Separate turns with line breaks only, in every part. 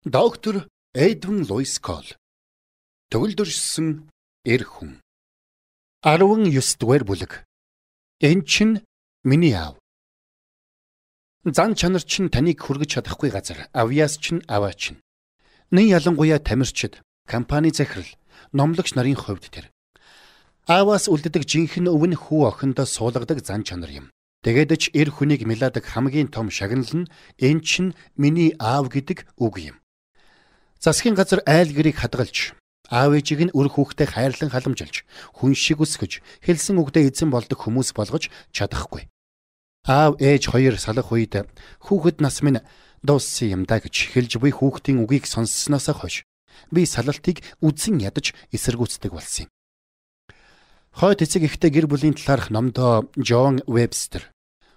Доктор Эдвин Луис Кол. Төгөлдршсөн эр хүн. 19 дугаар бүлэг. Эн чинь миний аав. Зан чанар чинь таныг хүргэж чадахгүй газар авьяас чинь аваачин. Нэн ялангуяа тамирчид, компани захирал, номлогч нарын хувьд тэр. Ааваас үлддэг жинхэнэ өв нь хүү охиндоо суулгадаг зан чанар юм. Тэгээд ч эр хүнийг миладаг хамгийн том шагнал нь эн чинь миний аав гэдэг үг юм. Засгийн газар айл гэрийг хадгалж, аав ээжийг нь үр хүүхдээ хайрлан халамжилж, хүн шиг өсгөж, хэлсэн үгдээ эзэн болдог хүмүүс болгож чадахгүй. Аав ээж хоёр салах үед хүүхэд нас минь дууссан юм да гэж хэлж буй хүүхдийн үгийг сонссоноос хойш би салалтыг үзэн ядаж эсэргүүцдэг болсон юм. Хойд эцэг ихтэй гэр бүлийн талаарх номдоо Джон Вебстер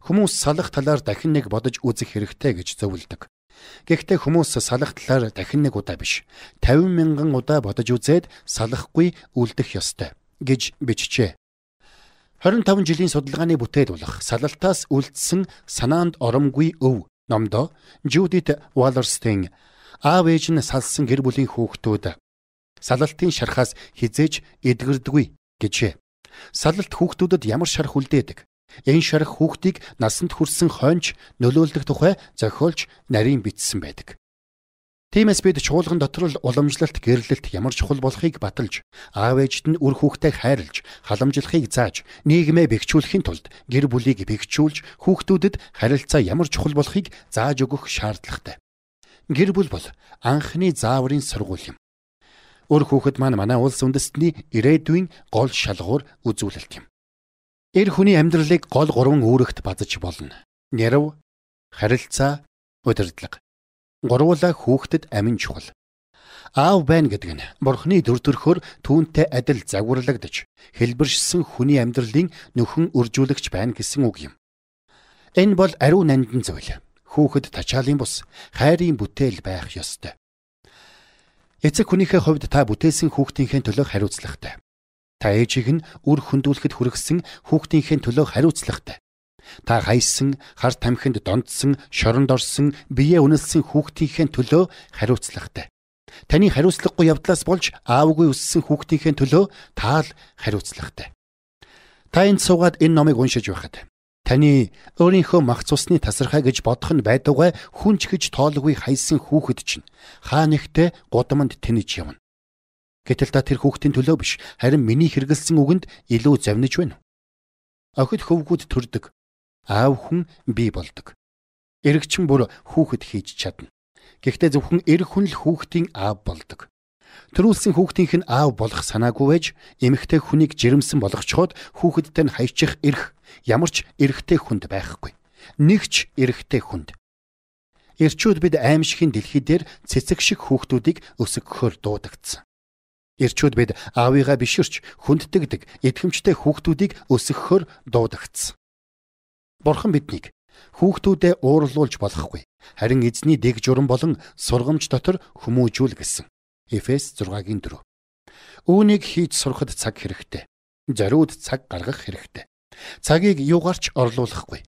хүмүүс салах талаар дахин нэг бодож үзэх хэрэгтэй гэж зөвлөдөг. Гэхдээ хүмүүс салах талаар дахин нэг удаа биш, 50 мянган удаа бодож үзээд салахгүй үлдэх ёстой гэж бичжээ. 25 жилийн судалгааны бүтээл болох салалтаас үлдсэн санаанд оромгүй өв номдоо Жудит Валерстин аав ээж нь салсан гэр бүлийн хүүхдүүд салалтын шархаас хизээж эдгэрдэггүй гэжээ. Салалт хүүхдүүдэд ямар шарх үлдээдэг? Энэ шарх хүүхдийг насанд хүрсэн хойнч нөлөөлөх тухай зохиолч нарийн бичсэн байдаг. Тиймээс бид чуулган дотор л уламжлалт гэрлэлт ямар чухал болохыг баталж, аав ээжд нь үр хүүхдээ хайрлж, халамжлахыг зааж, нийгмээ бэхжүүлэхийн тулд гэр бүлийг бэхжүүлж, хүүхдүүдэд харилцаа ямар чухал болохыг зааж өгөх шаардлагатай. Гэр бүл бол анхны зааврын сургууль юм. Үр хүүхэд маань манай улс үндэстний ирээдүйн гол шалгуур үзүүлэлт юм. Эр хүний амьдралыг гол гурван үүрэгт базаж болно. Нэрв, харилцаа, удирдлага. Гурвуулаа хүүхдэд амин чухал. Аав байна гэдэг нь Бурхны дүр төрхөөр түүнтэй адил загварлагдаж, хэлбэршсэн хүний амьдралын нөхөн үржүүлэгч байна гэсэн үг юм. Энэ бол ариун нандин зүйл. Хүүхэд тачаалын бус, хайрын бүтээл байх ёстой. Эцэг хүнийхээ хувьд та бүтээсэн хүүхдийнхээ төлөө хариуцлагатай. Та ээжийг нь үр хөндүүлэхэд хүргэсэн хүүхдийнхээ төлөө хариуцлагатай. Та хайсан, хар тамхинд донтсон, шоронд орсон, биеэ үнэлсэн хүүхдийнхээ төлөө хариуцлагатай. Таны хариуцлагагүй явдлаас болж аавгүй өссөн хүүхдийнхээ төлөө та л хариуцлагатай. Та энд суугаад энэ номыг уншиж байхад таны өөрийнхөө мах цусны тасархай гэж бодох нь байдугай хүн ч гэж тоолгүй хайсан хүүхэд чинь хаа нэгтээ гудамд тэнэж явна. Гэтэл та тэр хүүхдийн төлөө биш, харин миний хэрэгэлсэн үгэнд илүү завниж байна. Охид хөвгүүд төрдөг. Аав хүн бий болдог. Эрэгчин бүр хүүхэд хийж чадна. Гэхдээ зөвхөн эр хүн л хүүхдийн аав болдог. Төрүүлсэн хүүхдийнх нь аав болох санаагүй байж, эмэгтэй хүнийг жирэмсэн болгочхоод хүүхэдтэй нь хайчих эрх ямар ч эрэгтэй хүнд байхгүй. Нэг ч эрэгтэй хүнд. Эрчүүд бид аимшигын дэлхий дээр цэцэг шиг хүүхдүүдийг өсгөхөөр дуудагдсан. Эрчүүд бид аавыгаа биширч, хүнддэгдэг, итгэмжтэй хүүхдүүдийг өсгөхөөр дуудагдсан. Бурхан биднийг хүүхдүүдээ уурлуулж болохгүй, харин эзний дэг журам болон сургамж дотор хүмүүжүүл гэсэн. Эфес 6-гийн 4. Үүнийг хийж сурахад цаг хэрэгтэй. Зориуд цаг гаргах хэрэгтэй. Цагийг юугаарч орлуулахгүй.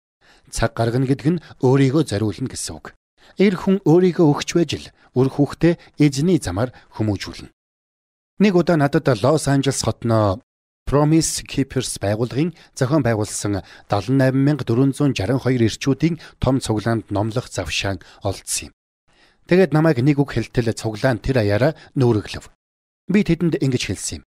Цаг гаргана гэдэг нь өөрийгөө зориулна гэсэн үг. Эр хүн өөрийгөө өгч байж л үр хүүхдээ эзний замаар хүмүүжүүлнэ. Нэг удаа надад Лос Анжелес хотноо Promise Keepers байгууллагын зохион байгуулсан 78462 эрчүүдийн том цуглаанд номлох завшаан олдсон юм. Тэгээд намайг нэг үг хэлтэл цуглаан тэр аяараа нүүргэлв. Би тэдэнд ингэж хэлсэн юм.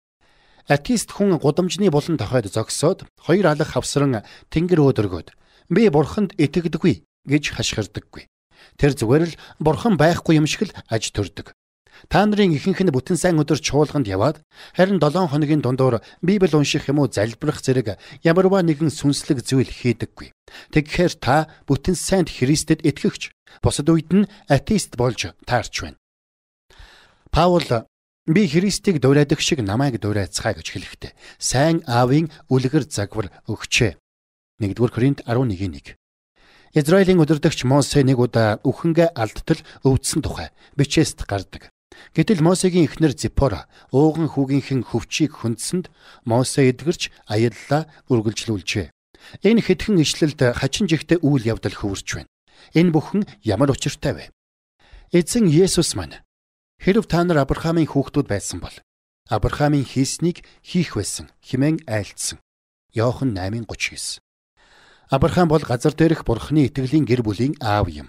Атеист хүн гудамжны булан тохойд зогсоод хоёр алах хавсран тэнгэр өөдөргөөд би бурханд итгэдэггүй гэж хашгирдаггүй. Тэр зүгээр л бурхан байхгүй юм шиг л аж төрдөг. Та нарын ихэнх нь бүтэн сайн өдөр чуулганд яваад харин 7 хоногийн дундуур Библи унших юм уу залбирах зэрэг ямарваа нэгэн сүнслэг зүйл хийдэггүй. Тэгэхээр та бүтэн сайнд Христэд итгэгч, бусад үед нь атеист болж таарч байна. Паул би Христийг дуурайдаг шиг намайг дуурайцгаая гэж хэлэхдээ сайн аавын үлгэр загвар өгчээ. 1-р Коринт 11-1. Израилийн удирдагч Мосе нэг удаа үхэнгээ алдтал өвдсөн тухай бичээст гардаг. Гэтэл Мосегийн эхнэр Зиппора ууган хүүгийнхэн хөвчийг хөндсөнд Мосе эдгэрч аяллаа үргэлжлүүлжээ. Энэ хэдхэн ишлэлд хачин жигтэй үйл явдал хөвөрч байна. Энэ бүхэн ямар учиртай вэ? Эзэн Есүс маань хэрв та нар Авраамийн хүүхдүүд байсан бол Авраамийн хийснийг хийх байсан хэмээн айлтсан. Иохан 8:39. Авраам бол газар дээрх Бурхны итгэлийн гэр бүлийн аав юм.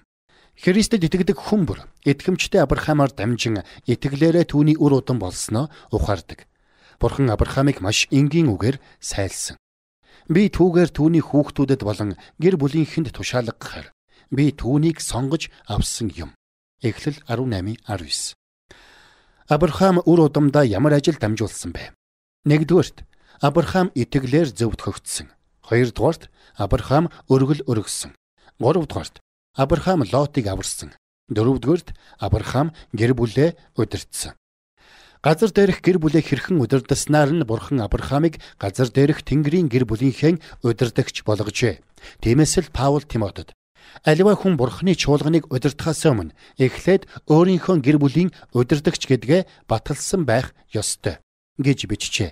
Христэд итгэдэг хүн бүр итгэмжтэй Авраамаар дамжин итгэлээрээ түүний үр удам болсноо ухаардаг. Бурхан Авраамыг маш энгийн үгээр сайлсан. Би түүгээр түүний хүүхдүүдэд болон гэр бүлийнхэнд тушаалгахаар би түүнийг сонгож авсан юм. Эхлэл 18:19. Авраам үр удамдаа ямар ажил дамжуулсан бэ? Нэгдүгээрт, Авраам итгэлээр зөвтгөгдсөн. Хоёрдугаарт, Авраам өргөл өргөсөн. Гуравдугаарт, Авраам Лотыг аварсан. Дөрөвдүгээрт, Авраам гэр бүлээ удирдсан. Газар дээрх гэр бүлээ хэрхэн удирдаснаар нь Бурхан Авраамыг газар дээрх Тэнгэрийн гэр бүлийнхээ удирдагч болгожээ. Тиймээс л Паул Тимотед аливаа хүн Бурханы чуулганыг удирдахаас өмнө эхлээд өөрийнхөө гэр бүлийн удирдагч гэдгээ баталсан байх ёстой гэж бичжээ.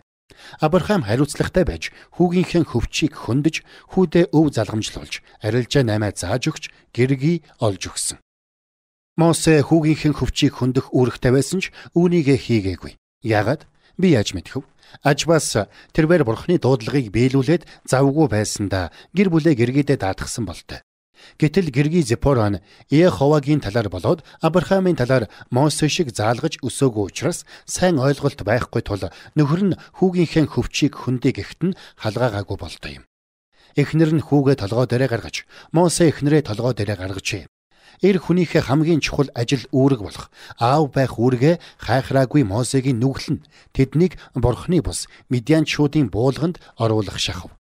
Авраам хариуцлагатай байж хүүгийнхээ хөвчийг хөндөж, хүүдээ өв залгамжлуулж, арилжаа 8-аа зааж өгч, гэргий олж өгсөн. Мосе хүүгийнхээ хөвчийг хөндөх үүрэгтэй байсан ч үүнийгээ хийгээгүй. Яагаад? Би яаж мэдэх вэ? Ажбаас тэрвэр Бурхны дуудлагыг биелүүлээд завгүй байсандаа гэр бүлээ гэргийдээ даатгсан болтой. Гэтэл гэргий Зиппора нь Иеховагийн талаар болоод Авраамийн талаар Мосе шиг заалгаж өсөөгүй учраас сайн ойлголт байхгүй тул нөхөр нь хүүгийнхээ хөвчийг хөндий гэхэд нь халгаагаагүй болтой юм. Эхнэр нь хүүгээ толгой дээрээ гаргаж, Мосе эхнэрээ толгой дээрээ гаргажээ. Эр хүнийхээ хамгийн чухал ажил үүрэг болох аав байх үүргээ хайхраагүй Мосегийн нүгэл нь тэднийг Бурхны бус Мидианчуудын буулганд оруулах шахав.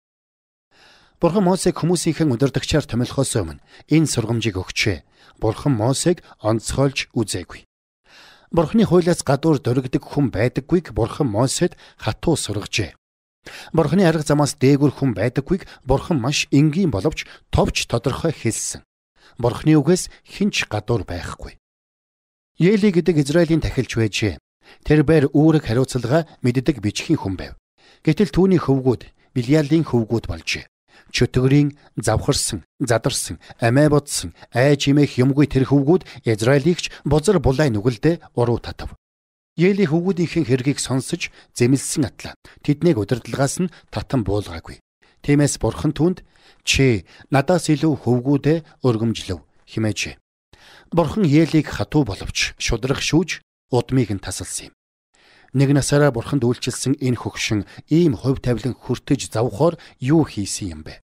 Бурхан Мосег хүмүүсийнхээ удирдагчаар томилхоос өмнө энэ сургамжийг өгчээ. Бурхан Мосег онцгойлж үзээгүй. Бурханы хуулиас гадуур дөргидөг хүн байдаггүйг Бурхан Мосед хатуу сургажээ. Бурханы арга замаас дээгүр хүн байдаггүйг Бурхан маш энгийн боловч товч тодорхой хэлсэн. Бурхны үгээс хэн ч гадуур байхгүй. Ели гэдэг Израилийн тахилч байжээ. Тэр бээр үүрэг хариуцлага мэддэг бичгийн хүн байв. Гэтэл түүний хөвгүүд Билиалийн хөвгүүд болжээ. Чөтгөрийн завхарсан, задарсан, амиа бодсон, айж имэх юмгүй тэр хөвгүүд Израилигч бузар булай нүгэлдээ уруу татав. Ели хөвгүүдийнхээ хэргийг сонсож зэмлсэн атлаа. Тэднийг удирдлагаас нь татан буулгаагүй. Тиймээс Бурхан түүнд чи надаас илүү хөвгүүдээ өргөмжлөв хэмээжээ. Бурхан Елийг хатуу боловч шудраг шүүж удмыг нь тасалсан юм. Нэг насаараа Бурханд үйлчилсэн энэ хөгшин ийм хувь тавилан хүртэж завхоор юу хийсэн юм бэ?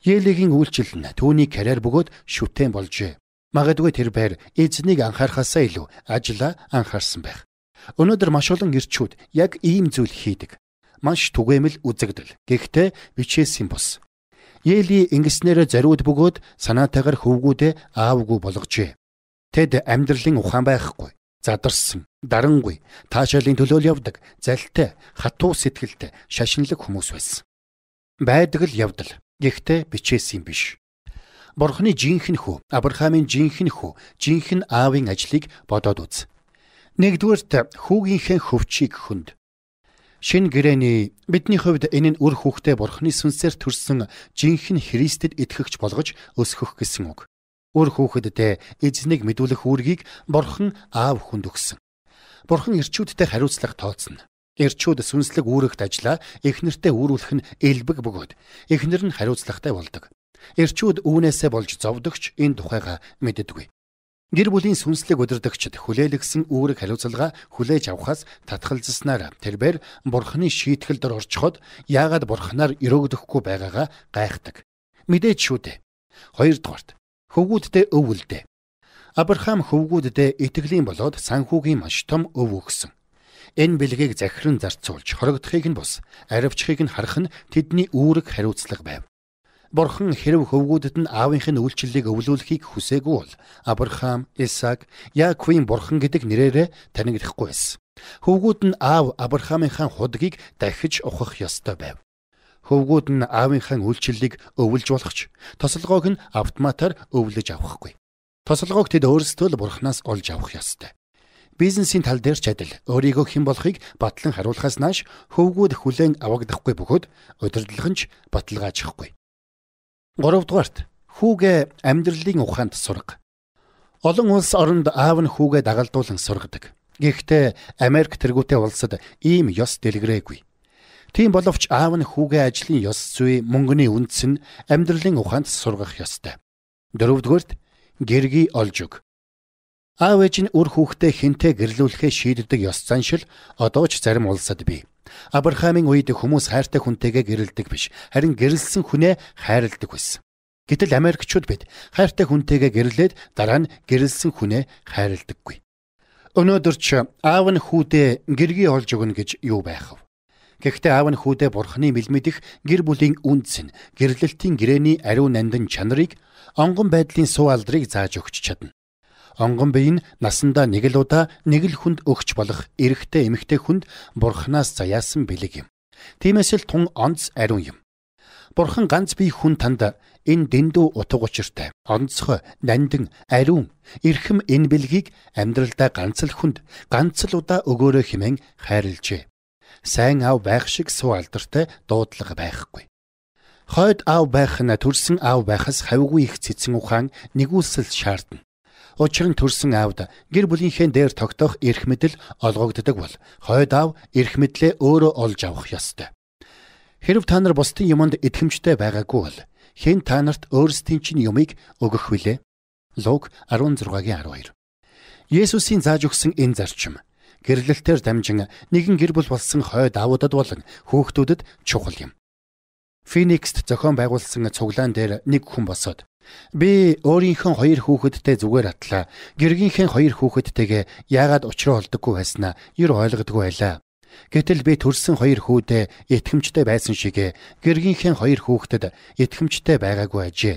Елигийн үйлчлэл нь түүний карьер бөгөөд шүтэн болжээ. Магадгүй тэр байр эзнийг анхаарахаасаа илүү ажлаа анхаарсан байх. Өнөөдөр маш олон эрчүүд яг ийм зүйл хийдэг. Маш түгээмэл үзэгдэл. Гэхдээ бичээсийн бус. Ели ингэснээрээ зориуд бөгөөд санаатайгаар хөвгүүдээ аавгүй болгожээ. Тэд амьдралын ухаан байхгүй. Задарсан, дарангүй, таашаалын төлөөл явдаг, залтай, хатуу сэтгэлтэй, шашинлаг хүмүүс байсан. Байдаг л явдал. Гэхдээ бичээсийн биш. Бурхны жинхэнэ хүү, Авраамийн жинхэнэ хүү, жинхэнэ аавын ажлыг бодоод үз. Нэгдүгээрт хүүгийнхээ хөвчийг хөнд. Шинэ гэрээний бидний хувьд энэ нь үр хүүхдээ Бурхны сүнсээр төрсөн жинхэнэ Христэд итгэгч болгож өсгөх гэсэн үг. Үр хүүхэддээ эзнийг мэдүүлэх үүргийг Бурхан аав хүнд өгсөн. Бурхан эрчүүдтэй хариуцлага тооцно. Эрчүүд сүнслэг үүрэгт ажлаа эхнэртэй үүрүүлэх нь элбэг бөгөөд эхнэр нь хариуцлагатай болдог. Эрчүүд үүнээсээ болж зовдогч энэ тухайга мэддэггүй. Гэр бүлийн сүнслэг удирдагчид хүлээлгэсэн үүрэг хариуцлага хүлээж авахаас татгалзаснаар тэрбээр Бурханы шийтгэл дор орчиход яагаад Бурханаар өрөөгдөхгүй байгаагаа гайхдаг. Мэдээж шүү дээ. Хоёрдугаарт, хөвгүүддээ өв үлдээ. Авраам хөвгүүддээ итгэлийн болоод санхүүгийн маш том өв өгсөн. Энэ бэлгийг захиран зарцуулж хорогдохыг нь бус, аривчхыг нь харах нь тэдний үүрэг хариуцлага байв. Бурхан хэрв хөвгүүдэд нь аавынх нь үйлчлэлийг өвлүүлэхийг хүсээгүй бол Авраам, Исаак, Яаковын Бурхан гэдэг нэрээрээ танигдахгүй байсан. Хөвгүүд нь аав Авраамынхаа худгийг дахиж ухах ёстой байв. Хөвгүүд нь аавынхаа үйлчлэлийг өвлж болох ч тосолгоог нь автоматар өвлөж авахгүй. Тосолгоог тэд өөрсдөө л Бурханаас олж авах ёстой. Бизнесийн тал дээр ч адил өөрийгөө хэн болохыг батлан харуулахаас нааш хөвгүүд хүлээн авагдахгүй бөгөөд удирдлага нь ч баталгаажихгүй. Гуравдугаарт, хүүгээ амьдралын ухаанд сурга. Олон улс оронд аав нь хүүгээ дагалдуулан сургадаг. Гэхдээ Америк тэргүүтэй улсад ийм ёс дэлгэрээгүй. Тийм боловч аав нь хүүгээ ажлын ёс зүй, мөнгөний үндэс нь амьдралын ухаанд сургах ёстой. Дөрөвдүгээрт гэргий олж өг. Аав ээж нь үр хүүхдээ хэнтэй гэрлүүлэхээ шийддэг ёс заншил одоо ч зарим улсад бий. Авраамийн үед хүмүүс хайртай хүнтэйгээ гэрэлдэг биш, харин гэрэлсэн хүнээ хайрладаг байсан. Гэтэл Америкчууд бид хайртай хүнтэйгээ гэрлээд дараа нь гэрэлсэн хүнээ хайрладаггүй. Өнөөдөр ч аав нь хүүдээ гэргий олж өгнө гэж юу байх вэ? Гэхдээ аав нь хүүдээ бурхны мэлмидэх гэр бүлийн үндэс нь гэрлэлтийн гэрээний ариун нандин чанарыг, онгон байдлын суу алдрыг зааж өгч чадна. Онгон бие нь насандаа нэг л удаа нэг л хүнд өгч болох эрэгтэй эмэгтэй хүнд бурхнаас заяасан бэлэг юм. Тиймээс л тун онц ариун юм. Бурхан ганц бие хүн танд энэ дэндүү утга учиртай, онцгой, нандин, ариун, эрхэм энэ бэлгийг амьдралдаа ганц л хүнд ганц л удаа өгөөрэй хэмээн хайрлжээ. Сайн аав байх шиг суу алдартай дуудлага байхгүй. Хойд аав байх нь төрсөн аав байхаас хавьгүй их цэцэн ухаан, нэгүүлсэл шаардна. Учир нь төрсөн аавд гэр бүлийнхээ дээр тогтоох эрх мэдэл олгогддог бол хойд аав эрх мэдлээ өөрөө олж авах ёстой. Хэрв та нар бусдын юмд итгэмжтэй байгаагүй бол хэн та нарт өөрсдийн чинь юмыг өгөх вүлээ? Луг 16-гийн 12. Есүсийн зааж өгсөн энэ зарчим гэрлэлтээр дамжин нэгэн гэр бүл болсон хойд аавуудад болон хүүхдүүдэд чухал юм. Феникст зохион байгуулсан цуглаан дээр нэг хүн босоод би өөрийнхөө хоёр хүүхэдтэй зүгээр атлаа. Гэргийнхээ хоёр хүүхэдтэйгээ яагаад учраа олдоггүй байснаа ер ойлгодгүй байлаа. Гэтэл би төрсэн хоёр хүүдээ итгэмжтэй байсан шигэ гэргийнхээ хоёр хүүхдэд итгэмжтэй байгаагүй ажээ.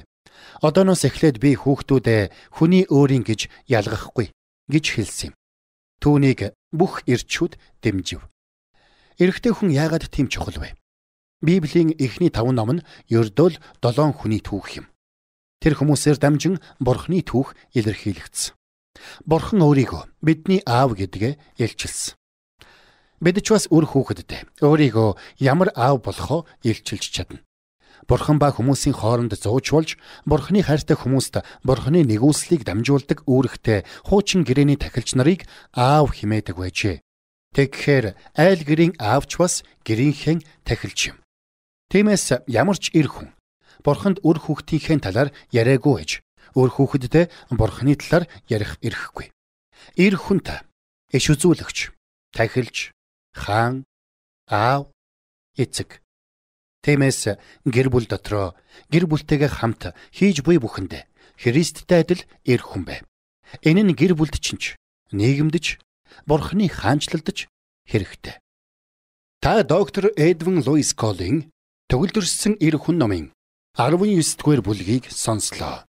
Одооноос эхлээд би хүүхдүүдээ хүний өөрийн гэж ялгахгүй гэж хэлсэн юм. Түүнийг бүх эрчүүд дэмжив. Эрэгтэй хүн яагаад тийм чухал вэ? Библийн эхний 5 ном нь ердөө л 7 хүний түүх юм. Тэр хүмүүсээр дамжин Бурхны түүх илэрхийлэгдсэн. Бурхан өөрийгөө бидний аав гэдгээ илчилсэн. Бид ч бас үр хүүхэдтэй өөрийгөө ямар аав болохоо илчилж чадна. Бурхан ба хүмүүсийн хооронд зууч болж Бурханы хайртай хүмүүст Бурханы нэгүслийг дамжуулдаг үүрэгтэй хуучин гэрээний тахилч нарыг аав химээдэг байжээ. Тэгэхээр айл гэрийн аавч бас гэрийнхээ тахилч юм. Тиймээс ямар ч эр хүн Бурханд үр хүүхдийнхээ талаар яриаггүй байж үр хүүхэддээ Бурханы талаар ярих эрхгүй. Эр хүн та иш үзүүлэгч, тахилч, хаан, аав, эцэг. Тиймээс гэр бүл дотроо гэр бүлтэйгээ хамт хийж буй бүхэндээ Христтэй адил эр хүн бай. Энэ нь гэр бүлд чинь ч нийгэмдэж Бурханы хаанчлалдаж хэрэгтэй. Та доктор Эдвин Луис Колын төгөлдрөссөн эр хүн номын 19 дугаар бүлгийг сонслоо.